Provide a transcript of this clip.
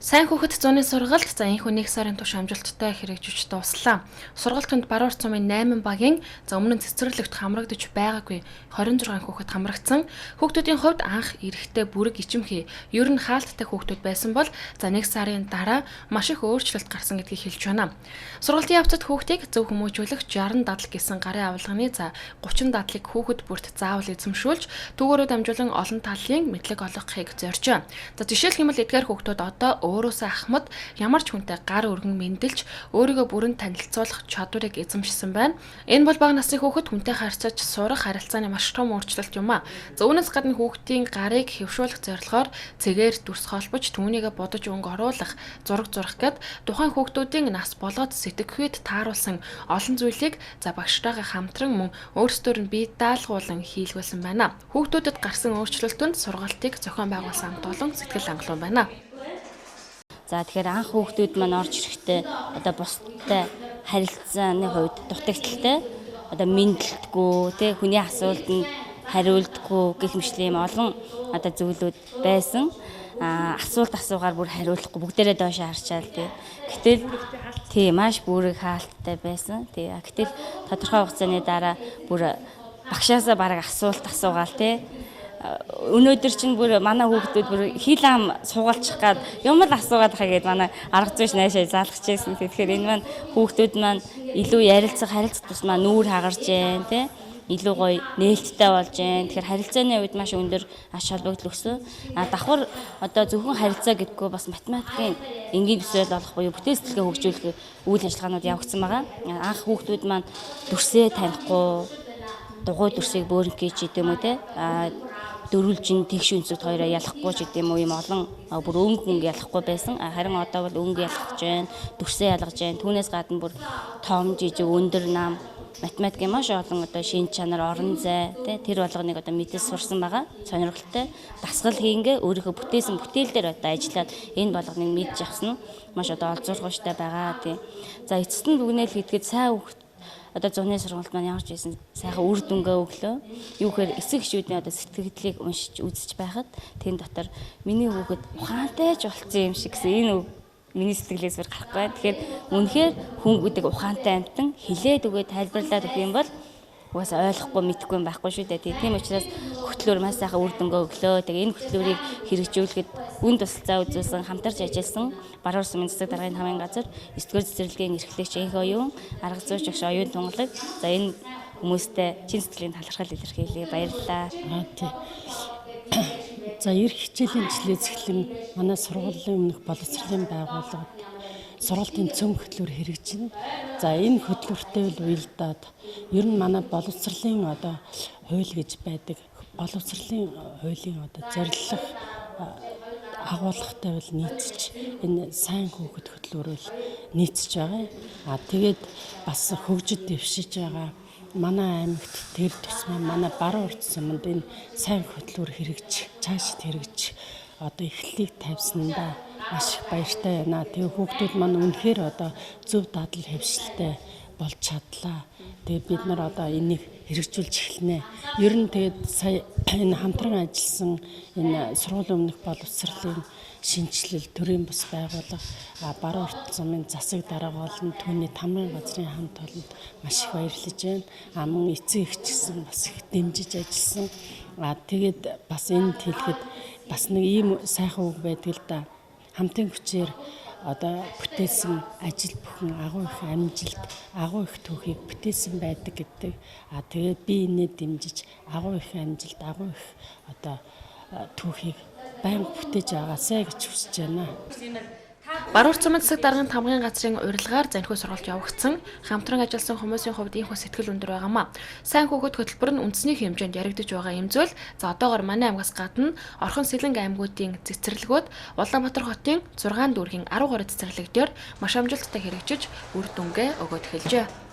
Сайн хүүхэд зуны сургалт за энэхүү 1 сарын турш амжилттай хэрэгжиж дууслаа. Сургалтанд Баруун урт сумын 8 багийн за өмнө нь цэцэрлэгт хамрагдаж байгаагүй 26 хүүхэд хамрагдсан. Хүүхдүүдийн хувьд анх эрэхтэй бүрэг ичимхий, ер нь хаалттай хүүхдүүд байсан бол за 1 сарын дараа маш их өөрчлөлт гарсан гэдгийг хэлж байна. Сургалтын явцад хүүхдийг зөв хүмүүжүүлэх 60 дадал гэсэн гарын авлагын за 30 дадлыг хүүхэд бүрт заавал эзэмшүүлж түүгээрээ дамжуулан олон талын мэдлэг олгохыг зоржээ. За жишээлх юм бол эдгээр хүүхдүүд одоо өөрөөсөө ахмад ямар ч хүнтэй гар өргөн мэндэлж өөрийгөө бүрэн танилцуулах чадварыг эзэмшсэн байна. Энэ бол бага насны хүүхэд хүнтэй харьцаж сурах харилцааны маш том өөрчлөлт юм а. За үүнээс гадна хүүхдийн гарыг хэвшүүлэх зорилгоор цэгээр дүрс холбож түүнийгээ будаж өнгө оруулах, зураг зурах гэд тухайн хүүхдүүдийн нас болоод сэтгэхүйд тааруулсан олон зүйлийг за багштайгаа хамтран мөн өөрсдөөр нь бие даалгуулан хийлгүүлсэн байна. Хүүхдүүдэд гарсан өөрчлөлтөнд сургалтыг зохион байгуулсан хамт олон сэтгэл хангалуун байна. За тэгэхээр анх хүүхдүүд маань орж ирэхдээ одоо бусдтай харилцааны хувьд дутагдaltaй, одоо мэндэлтгүй, тэ хүний асуултанд хариулдаггүй гэх мэтлэн юм олон одоо зүйлүүд байсан. Асуулт асуугаар бүр хариулахгүй бүгдээрээ доош харчаал тий. Гэтэл тий маш бүрэг хаалттай байсан. Тий. Гэтэл тодорхой хугацааны дараа бүр багшаасаа бараг асуулт асуугаал тий. Өнөөдөр чинь бүр манай хүүхдүүд бүр хил ам суугалчих гад юм л асуугаад хаа гээд манай арга зүйч наашаа заалгаж байсан. Тэгэхээр энэ маань хүүхдүүд маань илүү ярилцах, харилцах тусмаа нүүр хагарч जैन тий. Илүү гоё нээлттэй болж जैन. Тэгэхээр харилцааны үед маш өндөр ач холбогдол өгсөн. А давхар одоо зөвхөн харилцаа гэдэггүй бас математикийн энгийн төсөөл олох буюу бүтээл сэтгэлгээ хөгжүүлэх үйл ажиллагаанууд явагдсан байгаа. Анх хүүхдүүд маань дүрсээ танихгүй, дугуй дүрсийг бөөрөнхий ч гэдэм үү те. А дөрвөлжин тэгш өнцөгт хоёроо ялахгүй ч гэдэм үү юм олон бүр өнгө өнгө ялахгүй байсан. Харин одоо бол өнгө ялах гэж байна, дүрсээ ялгаж байна. Түүнээс гадна бүр том жижиг өндөр нам математикийн маш олон одоо шинж чанар, орон зай тэ тэр болгоныг одоо мэдээс сурсан байгаа. Сонирхолтой дасгал хийнгээ өөрийнхөө бүтээсэн бүтээл дээр одоо ажиллаад энэ болгоныг мэдж авсан нь маш одоо олзуурхууштай байгаа тий. За эцэст нь дүгнэл хийхэд сайн хүүхэд одоо зуны сургалт маань ямар ч байсан сайхан үр дүнгээ өглөө. Юу гэхээр эцэг эхчүүдийн одоо сэтгэлдлийг уншиж үзэж байхад тэн дотор миний хүүхэд ухаантай ч болцсон юм шиг гэсэн энэ үг миний сэтгэлээс бүр гарахгүй байна. Тэгэхээр үнэхээр хүн гэдэг ухаантай амьтан хилээд өгөө тайлбарлаад өгөх юм бол угаасаа ойлгохгүй мэдэхгүй юм байхгүй шүү дээ. Тийм учраас хөтлөөр маш сайхан үр дүнгээ өглөө. Тэгээ энэ хөтлөөрийг хэрэгжүүлэхэд үн тусалцаа үзүүлсэн, хамтарч ажилласан Баруун сумын засаг даргын хамын газар 9-р цэцэрлэгийн эрхлэгч Энх оюун, арга зүйч багш оюун тунгалаг. За энэ хүмүүстэй чин сэтгэлийн талархал илэрхийлье. Баярлалаа. Тий. За эх хичээлийн жилээс эхлэн манай сургуулийн өмнөх боловсролын байгууллага сургалтын цөм хөтлөөр хэрэгжинэ. За энэ хөтлөөртэй л уялдаад ер нь манай боловсролын одоо хууль гэж байдаг. Боловсролын хуулийн одоо зорилго агуулгатай бол нийцэж энэ сайн хүүхэд хөтлөөрөл нийцэж байгаа. А тэгээд бас хөгжид дэвшиж байгаа манай аймагт тэр тусмаа манай баруун урт суманд энэ сайн хөтлөөр хэрэгж цаашид хэрэгж одоо эхлэлийг тавьсандаа маш их баяртай байна. Тэгээ хүүхдүүд маань үнэхээр одоо зөв дадал хэвшилтэй болж чадлаа. Тэгээ бид нар одоо энийг хэрэгжүүлж эхэлнэ. Ер нь тэгээд сая энэ хамтран ажилласан энэ сургуулийн өмнөх боловсролын шинэчлэл, төрийн бус байгууллага, баруун урт сумын засаг дарга болон түүний тамгын газрын хамт олонд маш их баярлаж байна. А мөн эцэг эх ч гэсэн бас их дэмжиж ажилласан. А тэгээд бас энд хэлэхэд бас нэг ийм сайхан үг байдаг л да. Хамтын хүчээр одоо бүтээсэн ажил бүхэн агуу их амжилт, агуу их түүхийг бүтээсэн байдаг гэдэг. А тэгээд би энэ дэмжиж агуу их амжилт, агуу их одоо түүхийг байнга бүтээж байгаасай гэж хүсэж байна. Баруун сумын засаг даргын тамгын газрын урилгаар занхиу сургалт явагдсан. Хамтран ажилласан хүмүүсийн хувьд ийхүү сэтгэл өндөр байгаамаа. Сайн хүүхэд хөтөлбөр нь үндэсний хэмжээнд яригдаж байгаа юм зүйл. За одоогор манай аймгаас гадна Орхон Сэлэнг аймагуудын цэцэрлэгүүд Улаанбаатар хотын 6 дүүргийн 12 цэцэрлэг дээр маш амжилттай хэрэгжиж үр дүнгээ өгөөд эхэлжээ.